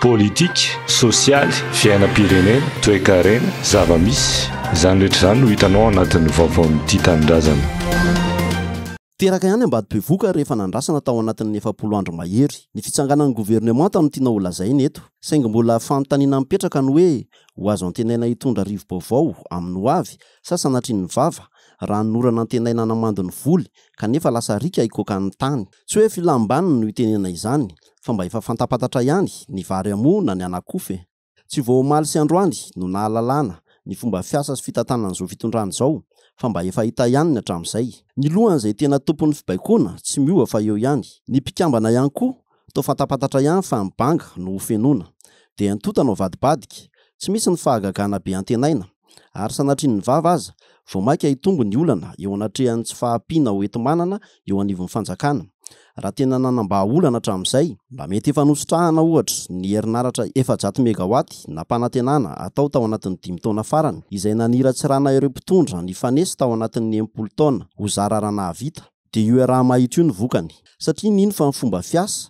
Politika, sosialy, fiainam-pirenena, toekarena, zava-misy, izany rehetra izany no hitanao ao anatin'ny vaovaon'ny Tia Tanindrazana. Teraka ihany Ambatobevohoka rehefa nandrasana tao anatin'ny 40 andro mahery. Ny fitsanganan'ny governemanta no tiana holazaina eto. Saingy mbola fanontaniana mipetraka ny hoe ho azo antenaina hitondra rivo-baovao amin'ny ho avy sa sanatrian'ny vava raha ny orana antenaina hanamando ny voly kanefa lasa riaka hikoaka ny tany. Tsy hoe filam-baniny no itenena izany fa mba efa fantapantatra ihany ny vary amoa na ny anakofa e! Tsy vao omaly sy androany no nahalalana ny fomba fiasa sy fitantanan'izao fitondrana izao fa mba efa hita ihany ny hatramin'izay. Ny lohan'izay tena tompon'ny fibaikoana tsy miova fa eo ihany. Ny mpikambana ihany koa toa fantapantatra ihany fa ny banga no ho fenoina. Dia antonta no avadibadika. Tsy misy ny fahagagana be antenaina. Ary sanatrian'ny vava aza, vao mainka hitombo ny olana eo anatrehan'ny tsy fahampiana hoenti-manana eo anivon'ny fanjakana. Raha tena nanam-bahaolana hatramin'izay, mba mety efa nositrahana ohatra ny herinaratra 400 megawatt nampanantenana atao tao anatin'ny dimy taona farany, izay naniratsirana ireo mpitondra nifanesy tao anatin'ny 60 taona ho zara raha nahavita. Dia io iaraha-mahita io ny vokany. Satria nino fa ny fomba fiasa,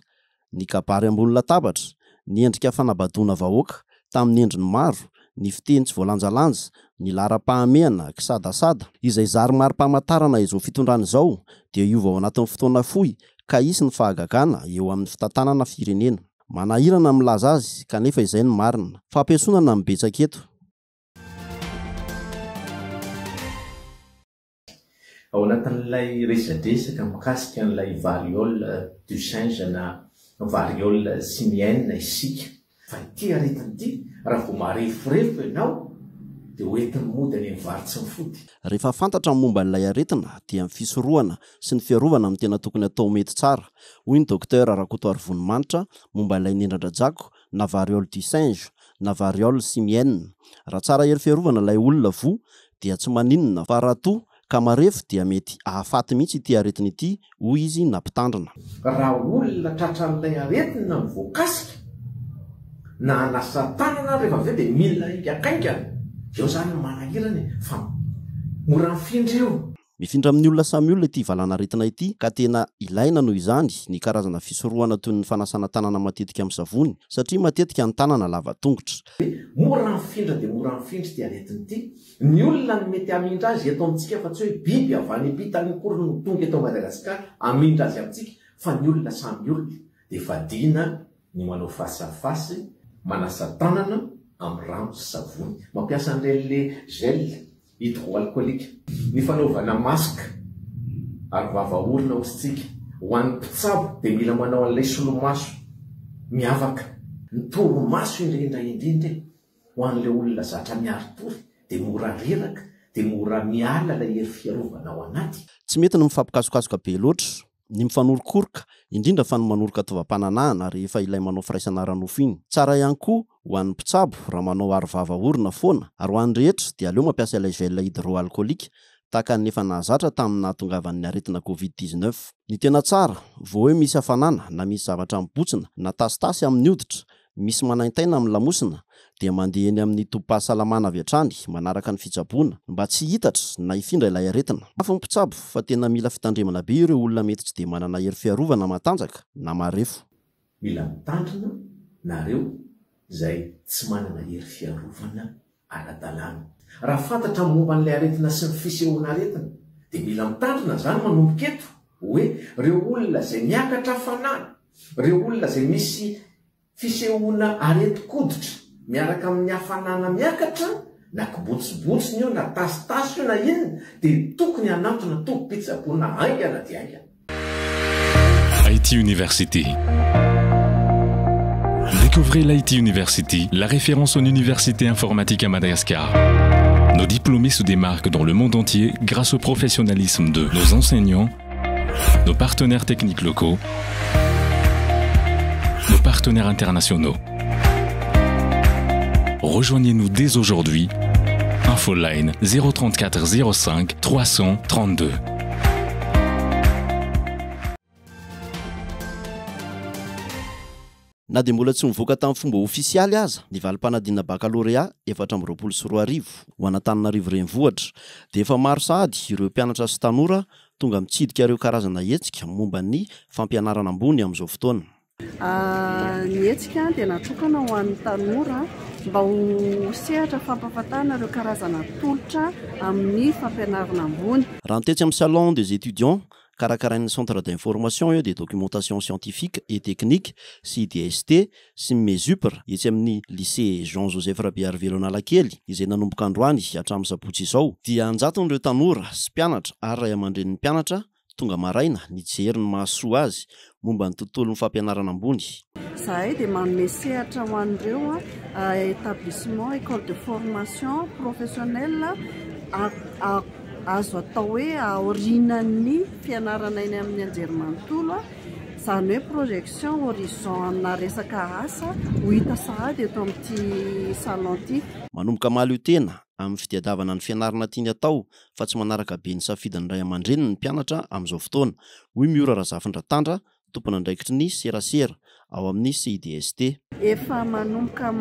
ny kabary ambony latabatra, ny endrika fanabadoana vahoaka tamin'ny endriny maro, ny fiteny tsy voalanjalanja, ny laharam-pahamehana kisadasada, izay zary mari-pamantarana izao fitondrana izao dia hiova ao anatin'ny fotoana fohy ka hisy ny fahagagana eo amin'ny fitantanana firenena. Manahirana ny milaza azy kanefa izay no marina. Fampiesonana no betsaka eto. Ao anatin'ilay resadresaka mikasika an'ilay variole du singe na variole simienne isika. Fa ity aretina ity, raha vao mareforefo ianao dia ho entiny mody any amin'ny vary tsy mifody. Rehefa fantatra ny momba ilay aretina dia ny fisorohana sy ny fiarovana no tena tokony atao mety tsara, hoy ny Docteur Rakotoarivony Manitra momba ilay nendran-drajako na variole du singe na variole simienne. Raha tsara hery fiarovana ilay olona voa dia tsy maninona fa raha toa ka marefo dia mety hahafaty mihitsy ity aretina ity hoy izy nampitandrina. Raha olona tratran'ilay aretina no voakasika na hanasa tanana ary rehefa avy eo dia mila haingankaingana, eo izany no manahirana e, fa mora mifindra io. Mifindra amin'ny olona samy olona ity valan'aretina ity ka tena ilaina noho izany ny karazana fisorohana toy ny fanasana tanana matetika amin'ny savony satria matetika ny tanana lava tongotra. Mora mifindra dia mora mifindra ity aretina ity. Ny olona no mety hamindra azy eto amintsika fa tsy hoe biby avy any ampita any akory no tonga eto Madagasikara hamindra azy amintsika fa ny olona samy olona. Dia fadiana ny manao face à face, manasa tanana amin'ny rano sy savony. Mampiasa an'ireny le gel hydroalcoolique. Ny fanaovana masque ary vava orona hozy tsika. Ho an'ny mpitsabo dia mila manao an'ilay solomaso miavaka. Ny torimaso indrindra indrindra e! Ho an'ilay olona zatra miari-tory dia mora reraka dia mora miala ilay hery fiarovana ao anaty. Tsy mety ny mifampikasokasoka be loatra. Ny mifanorokoroka, indrindra fa ny manoroka taovam-pananahana rehefa ilay manao firaisana ara-nofo iny. Tsara ihany koa ho an'ny mpitsabo raha manao arovava orona foana, ary ho an'ny rehetra dia aleo mampiasa ilay gel hydroalcoolique tahaka ny efa nahazatra tamin'ny nahatongavan'ny aretina covid 19. Ny tena tsara, vao hoe misy hafanana na misy zavatra mibotsina na tasitasy amin'ny hoditra misy manaintaina amin'ny lamosina dia mandeha eny amin'ny tobim-pahasalamana avy hatrany manaraka ny fitsaboana mba tsy hitatra na hifindra ilay aretina. Mafy ny mpitsabo fa tena mila fitandremana be ireo olona mety tsy dia manana hery fiarovana matanjaka na marefo. Mila mitandrina nareo izay tsy manana hery fiarovana ara-dalàna. Raha fantatra ny momba an'ilay aretina sy ny fisehoana aretina dia mila mitandrina izany manomboka eto hoe ireo olona izay miakatra hafanana, ireo olona izay misy Fisehoana aretin-koditra miaraka amin'ny hafanana miakatra, na kibontsibontsina io na tasitasy io na inona, dia tokony hanantona tobim-pitsaboana haingana dia haingana. IT University. Découvrez l'IT University, la référence en université informatique à Madagascar. Nos diplômés se démarquent dans le monde entier grâce au professionnalisme de nos enseignants, nos partenaires techniques locaux, nos partenaires internationaux. Rejoignez-nous dès aujourd'hui. Infoline 034 05 332. Na dia mbola tsy nivoaka tamin'ny fomba ofisialy aza ny valim-panadinana bakalorea 2024 ho an'Antananarivo Renivohitra dia efa maro sahady ireo mpianatra sy tanora tonga mitsidika ireo karazana hetsika momba ny fampianarana ambony amin'izao fotoana. Ny hetsika dia natokana ho an'ny tanora mba ho sehatra fampahafantarana ireo karazana tolotra amin'ny fampianarana ambony. Raha ny tetsy amin'ny Salon des étudiants, karakarain'ny Centre d'information et de documentation scientifique et technique, CIDST, sy ny Mesupr, etsy amin'ny Lycée Jean Joseph Rabearivelo Analakely, izay nanomboka androany hatramin'ny sabotsy izao, dia an-jatony ireo tanora sy mpianatra ary ray aman-drenin'ny mpianatra tonga maraina nijery ny mahasoa azy momba ny tontolon'ny fampianarana ambony. Izahay dia manome sehatra ho an'ireo établissement, école de formation professionnelle azo atao hoe aorianan'ny fianarana eny amin'ny anjerimanontolo, izany hoe projection horizon amina resaka asa ho hita sahady eto amin'ity salon ity. Manomboka mahaleo tena amin'ny fitadiavana ny fianarana tiany atao fa tsy manaraka be ny safidin'ny ray aman-dreniny ny mpianatra amin'izao fotoana, hoy Miora Razafindratandra, tompon'andraikitry ny serasera ao amin'ny CIDST. Efa manomboka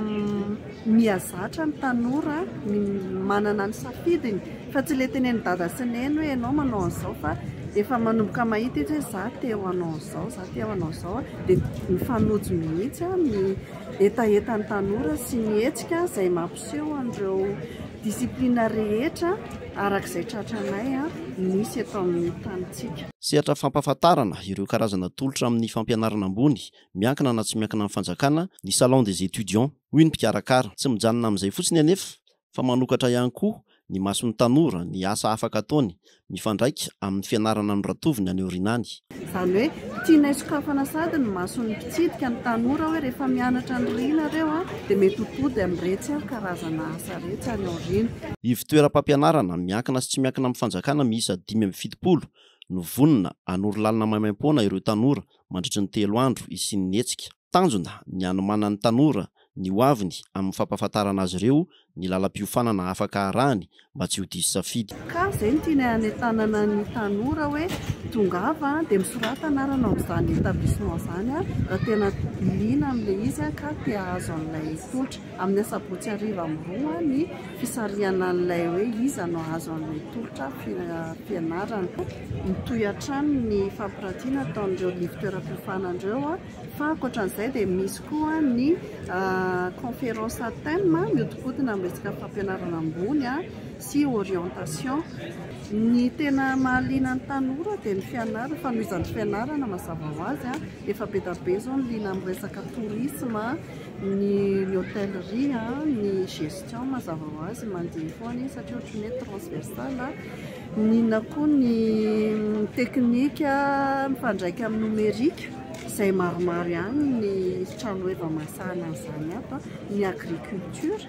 mihazatra ny tanora ny manana ny safidiny fa tsy ilay tenenin'i dada sy neny hoe ianao manao an'izao fa efa manomboka mahita izy hoe za te ho hanao an'izao, za te ho hanao an'izao dia mifanojo mihitsy ny hetahetan'ny tanora sy ny hetsika izay mampiseho an'ireo discipline rehetra araka izay tratranay misy eto amin'ny tanintsika. Sehatra fampahafantarana ireo karazana tolotra amin'ny fampianarana ambony, miankina na tsy miankina amin'ny fanjakana, ny Salon des étudiants, hoy ny mpikarakara. Tsy mijanona amin'izay fotsiny anefa fa manokatra ihany koa ny mason'ny tanora ny asa afaka ataony mifandraika amin'ny fianarana noratoviny any aoriana any. Izany hoe tianay sokafana sahady ny mason'ny mpitsidika, ny tanora hoe rehefa mianatra ny ry nareo dia mety ho tody amin'iretsy karazana asa iretsy any aoriana. Ivon-toeram-pampianarana miankina sy tsy miankina amin'ny fanjakana miisa 75 no vonona hanoro lalana maimaimpoana ireo tanora mandritry ny 3 andro hisian'ny hetsika. Tanjona ny hanomanan'ny tanora ny ho aviny amin'ny fampahafantarana azy ireo ny lalam-piofanana afaka arahiny mba tsy ho diso safidy. Ka izay no tianay hanentanana ny tanora hoe tongava dia misorata anarana ao amin'izany établissement izany raha tena liana amin'ilay izy ka te hahazo an'ilay tolotra. Amin'ny asabotsy hariva amin'ny 2 ny fisarihana an'ilay hoe iza no hahazo an'ilay tolotra fianarana. Mitohy hatrany ny fampirantiana ataon'ireo ivon-toeram-piofanana ireo. Fa ankoatran'izay dia misy koa ny conférence à thème mihodinkodina amin'ny resaka fampianarana ambony sy orientation. Ny tena mahaliana ny tanora dia ny fianarana, fanohizan'ny fianarana mazava ho azy. Efa be dia be izao ny liana amin'ny resaka tourisme, ny hôtellerie, ny gestion mazava ho azy mandeha foana iny satria ohatran'ny hoe transversal. Ny inona koa ny teknika mifandraika amin'ny nomerika izay maromaro ihany ny tranoheva masahana an'izany ato, ny agriculture.